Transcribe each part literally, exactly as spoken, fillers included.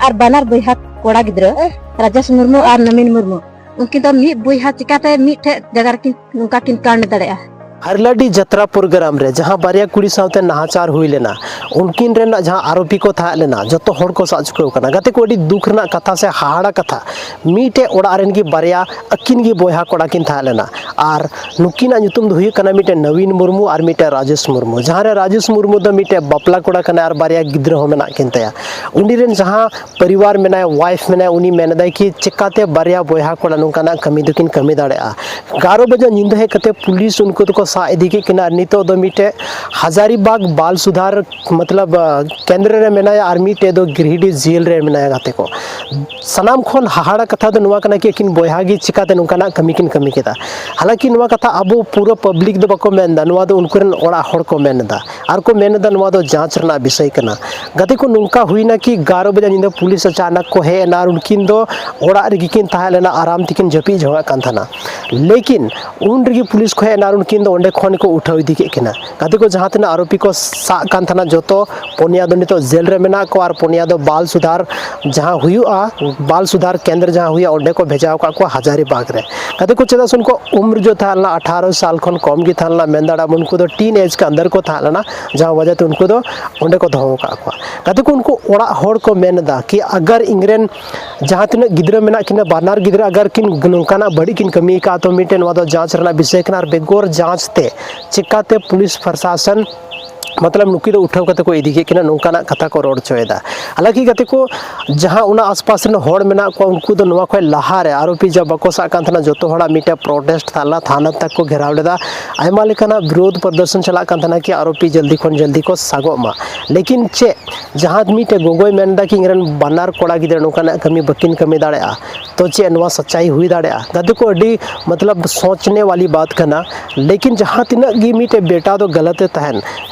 ᱟᱨ ᱵᱟᱱᱟᱨ ᱵᱚᱭᱦᱟ ᱠᱚᱲᱟ ᱜᱤᱫᱽᱨᱟᱹ ᱨᱟᱡᱮᱥ ᱢᱩᱨᱢᱩ ᱟᱨ ᱱᱚᱵᱤᱱ ᱢᱩᱨᱢᱩ, ᱩᱱᱠᱤᱱ ᱫᱚ ᱢᱤᱫ ᱵᱚᱭᱦᱟ ᱪᱤᱠᱟᱛᱮ ᱢᱤᱫᱴᱷᱮᱡ ᱡᱟᱭᱜᱟ ᱨᱮᱠᱤᱱ ᱱᱚᱝᱠᱟ ᱠᱤᱱ ᱠᱟᱸᱰ ᱫᱟᱲᱮᱭᱟᱜᱼᱟ? ᱦᱟᱨᱞᱟᱰᱤ ᱡᱟᱛᱨᱟ ᱯᱨᱳᱜᱨᱟᱢ ᱨᱮ ᱡᱟᱦᱟᱸ ᱵᱟᱨᱭᱟ ᱠᱩᱲᱤ ᱥᱟᱶᱛᱮ ᱱᱟᱦᱟᱪᱟᱨ ᱦᱩᱭ ᱞᱮᱱᱟ, ᱩᱱᱠᱤᱱ ᱨᱮᱱ ᱡᱟᱦᱟᱸ ᱟᱨᱳᱯᱤ ᱠᱚ ᱛᱟᱦᱮᱸ ᱞᱮᱱᱟ, ᱡᱚᱛᱚ ᱦᱚᱲ ᱠᱚ ᱥᱟᱵ ᱪᱩᱠᱟᱹᱣ ᱠᱟᱱᱟ᱾ ᱜᱟᱛᱮ ᱠᱚ, ᱟᱹᱰᱤ ᱫᱩᱠ ᱨᱮᱱᱟᱜ ᱠᱟᱛᱷᱟ ᱥᱮ ᱦᱟᱦᱟᱲᱟ ᱠᱟᱛᱷᱟ, ᱢᱤᱫᱴᱮᱡ ᱚᱲᱟᱜ ᱨᱮᱱ ᱜᱮ ᱵᱟᱨᱭᱟ ᱟᱹᱠᱤᱱ ᱜᱮ ᱵᱚᱭᱦᱟ ᱠᱚᱲᱟ ᱠᱤᱱ ᱛᱟᱦᱮᱸ ᱞᱮᱱᱟ᱾ ᱟᱨ ᱱᱩᱠᱤᱱᱟᱜ ᱧᱩᱛᱩᱢ ᱫᱚ ᱦᱩᱭᱩᱜ ᱠᱟᱱᱟ ᱢᱤᱫᱴᱮᱡ ᱱᱚᱵᱤᱱ ᱢᱩᱨᱢᱩ ᱟᱨ ᱢᱤᱫᱴᱮᱡ ᱨᱟᱡᱮᱥ ᱢᱩᱨᱢᱩ, ᱡᱟᱦᱟᱸ ᱨᱮ ᱨᱟᱡᱮᱥ ᱢᱩᱨᱢᱩ ᱫᱚ ᱢᱤᱫᱴᱮᱡ ᱵᱟᱯᱞᱟ ᱠᱚᱲᱟ ᱠᱟᱱᱟᱭ ᱟᱨ ᱵᱟᱨᱭᱟ ᱜᱤᱫᱽᱨᱟᱹ ᱦᱚᱸ ᱢᱮᱱᱟᱜ ᱠᱤᱱ ᱛᱟᱭᱟ᱾ ᱩᱱᱤ ᱨᱮᱱ ᱡᱟᱦᱟᱸ ᱯᱚᱨᱤᱵᱟᱨ ᱢᱮᱱᱟᱭᱟ, ᱣᱟᱭᱤᱯᱷ ᱢᱮᱱᱟᱭᱟ, ᱩᱱᱤ ᱢᱮᱱᱫᱟᱭ ᱠᱤ ᱪᱮᱠᱟᱛᱮ ᱵᱟᱨᱭᱟ ᱵᱚᱭᱦᱟ ᱠᱚᱲᱟ ᱱᱚᱝᱠᱟᱱᱟᱜ ᱠᱟᱹᱢᱤ ᱫᱚᱠᱤᱱ ᱠᱟᱹᱢᱤ ᱫᱟᱲᱮᱭᱟᱜᱼᱟ? ᱮᱜᱟᱨᱚ ᱵᱟᱡᱮ ᱧᱤᱫᱟᱹ ᱦᱮᱡ ᱠᱟᱛᱮ ᱯᱩᱞᱤᱥ ᱩᱱᱠᱩ ᱫᱚᱠᱚ ᱥᱟᱵ ᱤᱫᱤ ᱠᱮᱫ ᱠᱤᱱᱟ᱾ ᱟᱨ ᱱᱤᱛᱚᱜ ᱫᱚ ᱢᱤᱫᱴᱮᱡ ᱦᱟᱡᱟᱨᱤᱵᱟᱜᱽ ᱵᱟᱞ ᱥᱩᱫᱷᱟᱨ ᱢᱚᱛᱞᱚᱵ, ᱟ, ᱠᱮᱱᱫᱨᱚ ᱨᱮ ᱢᱮᱱᱟᱭᱟ ᱟᱨ ᱢᱤᱫᱴᱮᱡ ᱫᱚ ᱜᱤᱨᱤᱰᱤ ᱡᱮᱞ ᱨᱮ ᱢᱮᱱᱟᱭᱟ᱾ ᱜᱟᱛᱮ ᱠᱚ, ᱥᱟᱱᱟᱢ ᱠᱷᱚᱱ ᱦᱟᱦᱟᱲᱟ ᱠᱟᱛᱷᱟ ᱫᱚ ᱱᱚᱣᱟ ᱠᱟᱱᱟ ᱠᱤ ᱟᱹᱠᱤᱱ ᱵᱚᱭᱦᱟ ᱜᱮ ᱪᱤᱠᱟᱛᱮ ᱱᱚᱝᱠᱟᱱᱟᱜ ᱠᱟᱹᱢᱤ ᱠᱤᱱ ᱠᱟᱹᱢᱤ ᱠᱮᱫᱟ? ᱦᱟᱞᱟᱝᱠᱤ ᱱᱚᱣᱟ ᱠᱟᱛᱷᱟ ᱟᱵᱚ ᱯᱩᱨᱟᱹ ᱯᱟᱵᱽᱞᱤᱠ ᱫᱚ ᱵᱟᱠᱚ ᱢᱮᱱᱫᱟ, ᱱᱚᱣᱟ ᱫᱚ ᱩᱱᱠᱩ ᱨᱮᱱ ᱚᱲᱟᱜ ᱦᱚᱲ ᱠᱚ ᱢᱮᱱ ᱮᱫᱟ᱾ ᱟᱨ ᱠᱚ ᱢᱮᱱ ᱮᱫᱟ ᱱᱚᱣᱟ ᱫᱚ ᱡᱟᱸᱪ ᱨᱮᱱᱟᱜ ᱵᱤᱥᱚᱭ ᱠᱟᱱᱟ᱾ ᱜᱟᱛᱮ ᱠᱚ, ᱱᱚᱝᱠᱟ ᱦᱩᱭᱱᱟ ᱠᱤ ᱮᱜᱟᱨᱚ ᱵᱟᱡᱮ ᱧᱤᱫᱟᱹ ᱯᱩᱞᱤᱥ ᱟᱪᱟᱱᱟᱠ ᱠᱚ ᱦᱮᱡ ᱮᱱᱟ ᱟᱨ ᱩᱱᱠᱤᱱ ᱫᱚ ᱚᱲᱟᱜ ᱨᱮᱜᱮ ᱠᱤᱱ ᱛᱟᱦᱮᱸ ᱞᱮᱱᱟ, ᱟᱨᱟᱢ ᱛᱮᱠᱤᱱ ᱡᱟᱹᱯᱤᱫ ᱡᱚᱝᱟᱜ ᱠᱟᱱ ᱛᱟᱦᱮᱱᱟ᱾ ᱞᱮᱠᱤᱱ ᱩᱱ ᱨᱮᱜᱮ ᱯᱩᱞᱤᱥ ᱠᱚ ᱦᱮᱡ ᱮᱱᱟ ᱟᱨ ᱩᱱᱠᱤᱱ ᱫᱚ ᱚᱸᱰᱮ ᱠᱷᱚᱱ ᱠᱚ ᱩᱴᱷᱟᱹᱣ ᱤᱫᱤ ᱠᱮᱫ ᱠᱤᱱᱟ᱾ ᱜᱟᱛᱮ ᱠᱚ, ᱡᱟᱦᱟᱸ ᱛᱤᱱᱟᱹᱜ ᱟᱨᱳᱯᱤ ᱠᱚ ᱥᱟᱵ ᱠᱟᱱ ᱛᱟᱦᱮᱱᱟ, ᱡᱚᱛᱚ ᱯᱩᱱᱭᱟ ᱫᱚ ᱱᱤᱛᱚᱜ ᱡᱮᱞ ᱨᱮ ᱢᱮᱱᱟᱜ ᱠᱚᱣᱟ ᱟᱨ ᱯᱩᱱᱭᱟ ᱫᱚ ᱵᱟᱞ ᱥᱩᱫᱷᱟᱨ ᱡᱟᱦᱟᱸ ᱦᱩᱭᱩᱜᱼᱟ, ᱵᱟᱞ ᱥᱩᱫᱷᱟᱨ ᱠᱮᱱᱫᱨ ᱡᱟᱦᱟᱸ ᱦᱩᱭᱩᱜᱼᱟ, ᱚᱸᱰᱮ ᱠᱚ ᱵᱷᱮᱡᱟ ᱟᱠᱟᱫ ᱠᱚᱣᱟ ᱦᱟᱡᱟᱨᱤᱵᱟᱜᱽ ᱨᱮ᱾ ᱜᱟᱛᱮ ᱠᱚ, ᱪᱮᱫᱟᱜ ᱥᱮ ᱩᱱᱠᱩ ᱩᱢᱨ ᱡᱚ ᱛᱟᱦᱮᱸ ᱞᱮᱱᱟ ᱟᱴᱷᱟᱨᱚ ᱥᱟᱞ ᱠᱷᱚᱱ ᱠᱚᱢ ᱜᱮ ᱛᱟᱦᱮᱸ ᱞᱮᱱᱟ, ᱢᱮᱱ ᱫᱟᱲᱮᱭᱟᱜᱼᱟ ᱩᱱᱠᱩ ᱫᱚ ᱴᱤᱱ ᱮᱡᱽ ᱠᱮ ᱟᱱᱫᱟᱨ ᱠᱚ ᱛᱟᱦᱮᱸ ᱞᱮᱱᱟ, ᱡᱟᱦᱟᱸ ᱣᱟᱡᱟ ᱛᱮ ᱩᱱᱠᱩ ᱫᱚ ᱚᱸᱰᱮ ᱠᱚ ᱫᱚᱦᱚ ᱟᱠᱟᱫ ᱠᱚᱣᱟ᱾ ᱜᱟᱛᱮ ᱠᱚ, ᱩᱱᱠᱩ ᱚᱲᱟᱜ ᱦᱚᱲ ᱠᱚ ᱢᱮᱱ ᱮᱫᱟ ᱠᱤ ᱟᱜᱟᱨ ᱤᱧᱨᱮᱱ ᱡᱟᱦᱟᱸ ᱛᱤᱱᱟᱹᱜ ᱜᱤᱫᱽᱨᱟᱹ ᱢᱮᱱᱟᱜ ᱠᱤᱱᱟ, ᱵᱟᱱᱟᱨ ᱜᱤᱫᱽᱨᱟᱹ ᱟᱜᱟᱨ ᱠᱤᱱ ᱱᱚᱝᱠᱟᱱᱟᱜ ᱵᱟᱹᱲᱤᱡ ᱠᱤᱱ ᱠᱟᱹᱢᱤ ᱟᱠᱟᱫ, ᱛᱚ ᱢᱤᱫᱴᱮᱱ ᱱᱚᱣᱟ ᱫᱚ ᱡᱟᱸᱪ ᱨᱮᱱᱟᱜ ᱵᱤᱥᱚᱭ ᱠᱟᱱᱟ᱾ ᱟᱨ ᱵᱮᱜᱚᱨ ᱡᱟᱸᱪ ᱛᱮ ᱪᱤᱠᱟᱛᱮ ᱯᱩᱞᱤᱥ ᱯᱨᱚᱥᱟᱥᱚᱱ ᱢᱚᱛᱞᱚᱵ ᱱᱩᱠᱤᱱ ᱫᱚ ᱩᱴᱷᱟᱹᱣ ᱠᱟᱛᱮ ᱠᱚ ᱤᱫᱤ ᱠᱮᱫ ᱠᱤᱱᱟ, ᱱᱚᱝᱠᱟᱱᱟᱜ ᱠᱟᱛᱷᱟ ᱠᱚ ᱨᱚᱲ ᱦᱚᱪᱚᱭᱮᱫᱟ᱾ ᱦᱟᱞᱟᱝᱠᱤ ᱜᱟᱛᱮ ᱠᱚ, ᱡᱟᱦᱟᱸ ᱚᱱᱟ ᱟᱥᱯᱟᱥ ᱨᱮᱱ ᱦᱚᱲ ᱢᱮᱱᱟᱜ ᱠᱚᱣᱟ, ᱩᱱᱠᱩ ᱫᱚ ᱱᱚᱣᱟ ᱠᱷᱚᱱ ᱞᱟᱦᱟᱨᱮ ᱟᱨᱳᱯᱤ ᱡᱟ ᱵᱟᱠᱚ ᱥᱟᱵ ᱠᱟᱱ ᱛᱟᱦᱮᱱᱟ, ᱡᱚᱛᱚ ᱦᱚᱲᱟᱜ ᱢᱤᱫᱴᱮᱱ ᱯᱨᱚᱴᱮᱥᱴ ᱛᱟᱦᱮᱸ ᱞᱮᱱᱟ, ᱛᱷᱟᱱᱟ ᱛᱟᱠ ᱠᱚ ᱜᱷᱮᱨᱟᱣ ᱞᱮᱫᱟ, ᱟᱭᱢᱟ ᱞᱮᱠᱟᱱᱟᱜ ᱵᱤᱨᱳᱫᱷ ᱯᱨᱚᱫᱚᱨᱥᱚᱱ ᱪᱟᱞᱟᱜ ᱠᱟᱱ ᱛᱟᱦᱮᱱᱟ ᱠᱤ ᱟᱨᱳᱯᱤ ᱡᱚᱞᱫᱤ ᱠᱷᱚᱱ ᱡᱚᱞᱫᱤ ᱠᱚ ᱥᱟᱜᱚᱜ ᱢᱟ᱾ ᱞᱮᱠᱤᱱ ᱪᱮᱫ, ᱡᱟᱦᱟᱸ ᱢᱤᱫᱴᱮᱱ ᱜᱚᱜᱚᱭ ᱢᱮᱱᱫᱟ ᱠᱤ ᱤᱧᱨᱮᱱ ᱵᱟᱱᱟᱨ ᱠᱚᱲᱟ ᱜᱤᱫᱽᱨᱟᱹ ᱱᱚᱝᱠᱟᱱᱟᱜ ᱠᱟᱹᱢᱤ ᱵᱟᱹᱠᱤᱱ ᱠᱟᱹᱢᱤ ᱫᱟᱲᱮᱭᱟᱜᱼᱟ, ᱛᱚ ᱪᱮᱫ ᱱᱚᱣᱟ ᱥᱟᱪᱟᱭ ᱦᱩᱭ ᱫᱟᱲᱮᱭᱟᱜᱼᱟ? ᱜᱟᱛᱮ ᱠᱚ, ᱟᱹᱰᱤ ᱢᱚᱛᱞᱚᱵ ᱥᱳᱪᱱᱮ ᱣᱟᱞᱤ ᱵᱟᱛ ᱠᱟᱱᱟ᱾ ᱞᱮᱠᱤᱱ ᱡᱟᱦᱟᱸ ᱛᱤᱱᱟᱹᱜ ᱜᱮ ᱢᱤᱫᱴᱮᱡ ᱵᱮᱴᱟ ᱫᱚ ᱜᱟᱞᱟᱛ ᱮ ᱛᱟᱦᱮᱱ,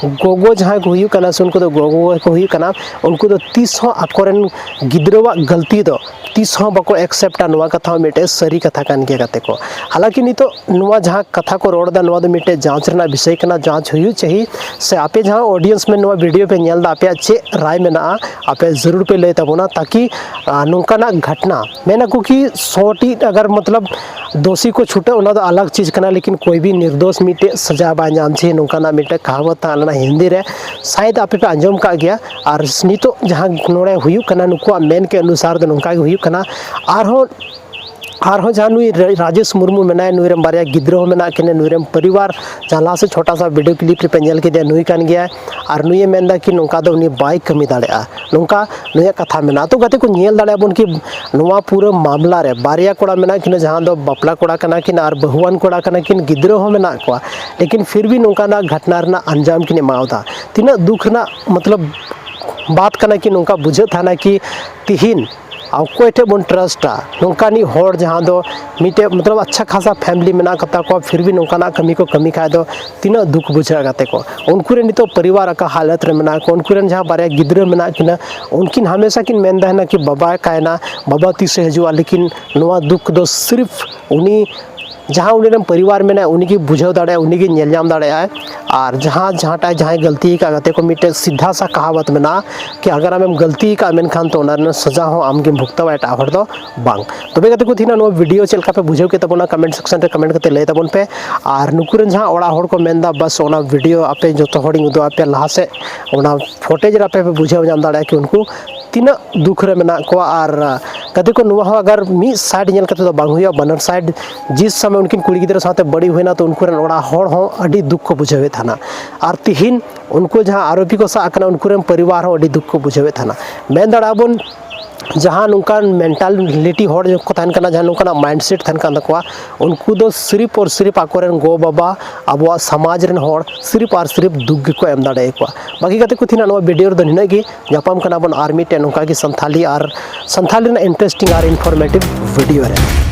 ᱜᱚᱜᱚ ᱡᱟᱦᱟᱸᱭ ᱠᱚ ᱦᱩᱭᱩᱜ ᱠᱟᱱᱟ ᱥᱮ ᱩᱱᱠᱩ ᱫᱚ ᱜᱚᱜᱚ ᱜᱮᱠᱚ ᱦᱩᱭᱩᱜ ᱠᱟᱱᱟ, ᱩᱱᱠᱩ ᱫᱚ ᱛᱤᱥ ᱦᱚᱸ ᱟᱠᱚᱨᱮᱱ ᱜᱤᱫᱽᱨᱟᱹᱣᱟᱜ ᱜᱟᱹᱞᱛᱤ ᱫᱚ ᱛᱤᱥ ᱦᱚᱸ ᱵᱟᱠᱚ ᱮᱠᱥᱮᱯᱴᱟ᱾ ᱱᱚᱣᱟ ᱠᱟᱛᱷᱟ ᱦᱚᱸ ᱢᱤᱫᱴᱮᱡ ᱥᱟᱹᱨᱤ ᱠᱟᱛᱷᱟ ᱠᱟᱱ ᱜᱮᱭᱟ, ᱜᱟᱛᱮ ᱠᱚ᱾ ᱦᱟᱞᱟᱸᱠᱤ ᱱᱤᱛᱚᱜ ᱱᱚᱣᱟ ᱡᱟᱦᱟᱸ ᱠᱟᱛᱷᱟ ᱠᱚ ᱨᱚᱲ ᱮᱫᱟ, ᱱᱚᱣᱟ ᱫᱚ ᱢᱤᱫᱴᱮᱡ ᱡᱟᱸᱪ ᱨᱮᱱᱟᱜ ᱵᱤᱥᱚᱭ ᱠᱟᱱᱟ, ᱡᱟᱸᱪ ᱦᱩᱭᱩᱜ ᱪᱟᱹᱦᱤ᱾ ᱥᱮ ᱟᱯᱮ ᱡᱟᱦᱟᱸ ᱚᱰᱤᱭᱮᱱᱥ ᱢᱮ ᱱᱚᱣᱟ ᱵᱷᱤᱰᱤᱭᱳ ᱯᱮ ᱧᱮᱞ ᱮᱫᱟ, ᱟᱯᱮᱭᱟᱜ ᱪᱮᱫ ᱨᱟᱭ ᱢᱮᱱᱟᱜᱼᱟ, ᱟᱯᱮ ᱡᱟᱹᱨᱩᱲ ᱯᱮ ᱞᱟᱹᱭ ᱛᱟᱵᱚᱱᱟ, ᱛᱟᱠᱤ ᱟᱨ ᱱᱚᱝᱠᱟᱱᱟᱜ ᱜᱷᱟᱴᱱᱟ, ᱢᱮᱱᱟᱠᱚ ᱠᱤ ᱥᱚ ᱴᱤ ᱟᱜᱟᱨ ᱢᱚᱛᱞᱚᱵ ᱫᱳᱥᱤ ᱠᱚ ᱪᱷᱩᱴᱟᱹᱜ, ᱚᱱᱟ ᱫᱚ ᱟᱞᱟᱜᱽ ᱪᱤᱡᱽ ᱠᱟᱱᱟ, ᱞᱮᱠᱤᱱ ᱠᱳᱭ ᱵᱷᱤ ᱱᱤᱨᱫᱳᱥ ᱢᱤᱫᱴᱮᱡ ᱥᱟᱡᱟ ᱵᱟᱭ ᱧᱟᱢ ᱪᱟᱹᱦᱤ, ᱱᱚᱝᱠᱟᱱᱟᱜ ᱢᱤᱫᱴᱮᱡ ᱠᱟᱦᱟᱣᱟᱛ ᱛᱟᱦᱮᱸ ᱞᱮᱱᱟ ᱦᱤᱱᱫᱤ ᱨᱮ, ᱥᱟᱭᱮᱫ ᱟᱯᱮ ᱯᱮ ᱟᱸᱡᱚᱢ ᱠᱟᱜ ᱜᱮᱭᱟ᱾ ᱟᱨ ᱱᱤᱛᱚᱜ ᱡᱟᱦᱟᱸ ᱱᱚᱰᱮ ᱦᱩᱭᱩᱜ ᱠᱟᱱᱟ, ᱱᱩᱠᱩᱣᱟᱜ ᱢᱮᱱ ᱠᱮᱫ ᱚᱱᱩᱥᱟᱨ ᱫᱚ ᱱᱚᱝᱠᱟ ᱜᱮ ᱦᱩᱭᱩᱜ ᱠᱟᱱᱟ᱾ ᱟᱨᱦᱚᱸ ᱟᱨᱦᱚᱸ ᱡᱟᱦᱟᱸ ᱱᱩᱭ ᱨᱟ-, ᱨᱟᱡᱮᱥ ᱢᱩᱨᱢᱩ ᱢᱮᱱᱟᱭ, ᱱᱩᱭ ᱨᱮᱱ ᱵᱟᱨᱭᱟ ᱜᱤᱫᱽᱨᱟᱹ ᱦᱚᱸ ᱢᱮᱱᱟᱜ ᱠᱤᱱᱟ, ᱱᱩᱭ ᱨᱮᱱ ᱯᱚᱨᱤᱵᱟᱨ, ᱡᱟᱦᱟᱸ ᱞᱟᱦᱟ ᱥᱮᱫ ᱪᱷᱳᱴᱟ ᱥᱟ ᱵᱷᱤᱰᱤᱭᱳ ᱠᱞᱤᱯ ᱨᱮᱯᱮ ᱧᱮᱞ ᱠᱮᱫᱮᱭᱟ, ᱱᱩᱭ ᱠᱟᱱ ᱜᱮᱭᱟᱭ᱾ ᱟᱨ ᱱᱩᱭᱮ ᱢᱮᱱᱫᱟ ᱠᱤ ᱱᱚᱝᱠᱟ ᱫᱚ ᱩᱱᱤ ᱵᱟᱭ ᱠᱟᱹᱢᱤ ᱫᱟᱲᱮᱭᱟᱜᱼᱟ, ᱱᱚᱝᱠᱟ ᱱᱩᱭᱟᱜ ᱠᱟᱛᱷᱟ ᱢᱮᱱᱟᱜᱼᱟ᱾ ᱛᱚ ᱜᱟᱛᱮ ᱠᱚ, ᱧᱮᱞ ᱫᱟᱲᱮᱭᱟᱜᱼᱟ ᱵᱚᱱ ᱠᱤ ᱱᱚᱣᱟ ᱯᱩᱨᱟᱹ ᱢᱟᱢᱞᱟ ᱨᱮ ᱵᱟᱨᱭᱟ ᱠᱚᱲᱟ ᱢᱮᱱᱟᱜ ᱠᱤᱱᱟ, ᱡᱟᱦᱟᱸ ᱫᱚ ᱵᱟᱯᱞᱟ ᱠᱚᱲᱟ ᱠᱟᱱᱟ ᱠᱤᱱ ᱟᱨ ᱵᱟᱹᱦᱩᱣᱟᱱ ᱠᱚᱲᱟ ᱠᱟᱱᱟ ᱠᱤᱱ, ᱜᱤᱫᱽᱨᱟᱹ ᱦᱚᱸ ᱢᱮᱱᱟᱜ ᱠᱚᱣᱟ, ᱞᱮᱠᱤᱱ ᱯᱷᱤᱨ ᱵᱷᱤ ᱱᱚᱝᱠᱟᱱᱟᱜ ᱜᱷᱟᱴᱱᱟ ᱨᱮᱱᱟᱜ ᱟᱧᱡᱟᱢ ᱠᱤᱱ ᱮᱢᱟᱣᱫᱟ᱾ ᱛᱤᱱᱟᱹᱜ ᱫᱩᱠ ᱨᱮᱱᱟᱜ ᱢᱚᱛᱞᱚᱵ ᱵᱟᱛ ᱠᱟᱱᱟ ᱠᱤ ᱱᱚᱝᱠᱟ ᱵᱩᱡᱷᱟᱹᱜ ᱛᱟᱦᱮᱱᱟ ᱠᱤ ᱛᱤᱦᱤᱧ ᱚᱠᱚᱭ ᱴᱷᱮᱡ ᱵᱚᱱ ᱴᱨᱟᱥᱴᱟ? ᱱᱚᱝᱠᱟᱱᱤᱡ ᱦᱚᱲ ᱡᱟᱦᱟᱸ ᱫᱚ ᱢᱤᱫᱴᱮᱡ ᱢᱚᱛᱞᱚᱵ ᱟᱪᱪᱷᱟ ᱠᱷᱟᱥᱟ ᱯᱷᱮᱢᱤᱞᱤ ᱢᱮᱱᱟᱜ ᱠᱟᱛᱟ ᱠᱚᱣᱟ, ᱯᱷᱤᱨ ᱵᱷᱤ ᱱᱚᱝᱠᱟᱱᱟᱜ ᱠᱟᱹᱢᱤ ᱠᱚ ᱠᱟᱹᱢᱤ ᱠᱷᱟᱡ ᱫᱚ ᱛᱤᱱᱟᱹᱜ ᱫᱩᱠ ᱵᱩᱡᱷᱟᱹᱜᱼᱟ ᱜᱟᱛᱮ ᱠᱚ᱾ ᱩᱱᱠᱩ ᱨᱮᱱ ᱱᱤᱛᱚᱜ ᱯᱚᱨᱤᱵᱟᱨ ᱚᱠᱟ ᱦᱟᱞᱚᱛ ᱨᱮ ᱢᱮᱱᱟᱜ ᱠᱚᱣᱟ, ᱩᱱᱠᱩ ᱨᱮᱱ ᱡᱟᱦᱟᱸ ᱵᱟᱨᱭᱟ ᱜᱤᱫᱽᱨᱟᱹ ᱢᱮᱱᱟᱜ ᱠᱤᱱᱟ, ᱩᱱᱠᱤᱱ ᱦᱟᱢᱮᱥᱟ ᱠᱤᱱ ᱢᱮᱱ ᱛᱟᱦᱮᱱᱟ ᱠᱤ ᱵᱟᱵᱟ ᱠᱟᱭᱱᱟ, ᱵᱟᱵᱟ ᱛᱤᱥᱮ ᱦᱤᱡᱩᱜᱼᱟ, ᱞᱮᱠᱤᱱ ᱱᱚᱣᱟ ᱫᱩᱠ ᱫᱚ ᱥᱤᱨᱯᱷ ᱩᱱᱤ ᱡᱟᱦᱟᱸ ᱩᱱᱤ ᱨᱮᱱ ᱯᱚᱨᱤᱵᱟᱨ ᱢᱮᱱᱟᱭ, ᱩᱱᱤ ᱜᱮ ᱵᱩᱡᱷᱟᱹᱣ ᱫᱟᱲᱮᱭᱟᱜᱼᱟᱭ, ᱩᱱᱤ ᱜᱮ ᱧᱮᱞ ᱧᱟᱢ ᱫᱟᱲᱮᱭᱟᱜᱼᱟᱭ᱾ ᱟᱨ ᱡᱟᱦᱟᱸ ᱡᱟᱦᱟᱸᱴᱟᱜ ᱡᱟᱦᱟᱸᱭ ᱜᱟᱹᱞᱛᱤ ᱟᱠᱟᱫ ᱜᱟᱛᱮ ᱠᱚ, ᱢᱤᱫᱴᱮᱡ ᱥᱤᱫᱷᱟ ᱥᱟ ᱠᱟᱦᱟᱣᱟᱛ ᱢᱮᱱᱟᱜᱼᱟ ᱠᱤ ᱟᱜᱟᱨ ᱟᱢᱮᱢ ᱜᱟᱹᱞᱛᱤ ᱟᱠᱟᱫ ᱢᱮᱱᱠᱷᱟᱱ ᱛᱚ ᱚᱱᱟ ᱨᱮᱱᱟᱜ ᱥᱟᱡᱟ ᱦᱚᱸ ᱟᱢ ᱜᱮᱢ ᱵᱷᱩᱜᱛᱟᱹᱣᱟ, ᱮᱴᱟᱜ ᱦᱚᱲ ᱫᱚ ᱵᱟᱝ᱾ ᱛᱚᱵᱮ ᱜᱟᱛᱮ ᱠᱚ, ᱛᱮᱦᱮᱧᱟᱜ ᱱᱚᱣᱟ ᱵᱷᱤᱰᱤᱭᱳ ᱪᱮᱫ ᱞᱮᱠᱟ ᱯᱮ ᱵᱩᱡᱷᱟᱹᱣ ᱠᱮᱫ ᱛᱟᱵᱚᱱᱟ, ᱠᱚᱢᱮᱱᱴ ᱥᱮᱠᱥᱚᱱ ᱨᱮ ᱠᱚᱢᱮᱱᱴ ᱠᱟᱛᱮ ᱞᱟᱹᱭ ᱛᱟᱵᱚᱱ ᱯᱮ᱾ ᱟᱨ ᱱᱩᱠᱩ ᱨᱮᱱ ᱡᱟᱦᱟᱸ ᱚᱲᱟᱜ ᱦᱚᱲ ᱠᱚ ᱢᱮᱱᱫᱟ, ᱵᱟᱥ ᱚᱱᱟ ᱵᱷᱤᱰᱤᱭᱳ ᱟᱯᱮ ᱡᱚᱛᱚ ᱦᱚᱲᱤᱧ ᱩᱫᱩᱜ ᱟᱯᱮᱭᱟ ᱞᱟᱦᱟ ᱥᱮᱫ, ᱚᱱᱟ ᱯᱷᱩᱴᱮᱡᱽ ᱨᱮ ᱟᱯᱮ ᱯᱮ ᱵᱩᱡᱷᱟᱹᱣ ᱧᱟᱢ ᱫᱟᱲᱮᱭᱟᱜᱼᱟ ᱠᱤ ᱩᱱᱠᱩ ᱛᱤᱱᱟᱹᱜ ᱫᱩᱠ ᱨᱮ ᱢᱮᱱᱟᱜ ᱠᱚᱣᱟ᱾ ᱟᱨ ᱜᱟᱛᱮ ᱠᱚ, ᱱᱚᱣᱟ ᱦᱚᱸ ᱟᱜᱟᱨ ᱢᱤᱫ ᱥᱟᱭᱤᱰ ᱧᱮᱞ ᱠᱟᱛᱮ ᱫᱚ ᱵᱟᱝ ᱦᱩᱭᱩᱜᱼᱟ, ᱵᱟᱱᱟᱨ ᱥᱟᱭᱤᱰ᱾ ᱡᱤᱥ ᱥᱚᱢᱚᱭ ᱩᱱᱠᱤᱱ ᱠᱩᱲᱤ ᱜᱤᱫᱽᱨᱟᱹ ᱥᱟᱶᱛᱮ ᱵᱟᱹᱲᱤᱡ ᱦᱩᱭᱱᱟ, ᱛᱚ ᱩᱱᱠᱩ ᱨᱮᱱ ᱚᱲᱟᱜ ᱦᱚᱲ ᱦᱚᱸ ᱟᱹᱰᱤ ᱫᱩᱠ ᱠᱚ ᱵᱩᱡᱷᱟᱹᱣᱮᱫ ᱛᱟᱦᱮᱱᱟ᱾ ᱟᱨ ᱛᱤᱦᱤᱧ ᱩᱱᱠᱩ ᱡᱟᱦᱟᱸ ᱟᱨᱳᱯᱤ ᱠᱚ ᱥᱟᱵ ᱟᱠᱟᱱᱟ, ᱩᱱᱠᱩ ᱨᱮᱱ ᱯᱚᱨᱤᱵᱟᱨ ᱦᱚᱸ ᱟᱹᱰᱤ ᱫᱩᱠ ᱠᱚ ᱵᱩᱡᱷᱟᱹᱣᱮᱫ ᱛᱟᱦᱮᱱᱟ᱾ ᱢᱮᱱ ᱫᱟᱲᱮᱭᱟᱜᱼᱟ ᱵᱚᱱ, ᱡᱟᱦᱟᱸ ᱱᱚᱝᱠᱟᱱ ᱢᱮᱱᱴᱟᱞᱤᱴᱤ ᱦᱚᱲ ᱠᱚ ᱛᱟᱦᱮᱱ ᱠᱟᱱᱟ, ᱡᱟᱦᱟᱸ ᱱᱚᱝᱠᱟᱱᱟᱜ ᱢᱟᱭᱤᱱᱰ ᱥᱮᱴ ᱛᱟᱦᱮᱱ ᱠᱟᱱ ᱛᱟᱠᱚᱣᱟ, ᱩᱱᱠᱩ ᱫᱚ ᱥᱤᱨᱤᱯ ᱟᱨ ᱥᱤᱨᱤᱯ ᱟᱠᱚᱨᱮᱱ ᱜᱚ ᱵᱟᱵᱟ, ᱟᱵᱚᱣᱟᱜ ᱥᱚᱢᱟᱡᱽ ᱨᱮᱱ ᱦᱚᱲ ᱥᱤᱨᱤᱯ ᱟᱨ ᱥᱤᱨᱤᱯ ᱫᱩᱠ ᱜᱮᱠᱚ ᱮᱢ ᱫᱟᱲᱮᱭᱟᱠᱚᱣᱟ᱾ ᱵᱟᱹᱠᱤ ᱜᱟᱛᱮ ᱠᱚ, ᱛᱮᱦᱮᱧᱟᱜ ᱱᱚᱣᱟ ᱵᱷᱤᱰᱤᱭᱳ ᱨᱮᱫᱚ ᱱᱤᱱᱟᱹᱜ ᱜᱮ᱾ ᱧᱟᱯᱟᱢ ᱠᱟᱱᱟ ᱵᱚᱱ ᱟᱨ ᱢᱤᱫᱴᱮᱱ ᱱᱚᱝᱠᱟ ᱜᱮ ᱥᱟᱱᱛᱷᱟᱞᱤ ᱟᱨ ᱥᱟᱱᱛᱷᱟᱞᱤ ᱨᱮᱱᱟᱜ ᱤᱱᱴᱟᱨᱮᱥᱴᱤᱝ ᱟᱨ ᱤᱱᱯᱷᱚᱨᱢᱮᱴᱤᱵᱷ ᱵᱷᱤᱰᱤᱭᱳ ᱨᱮ᱾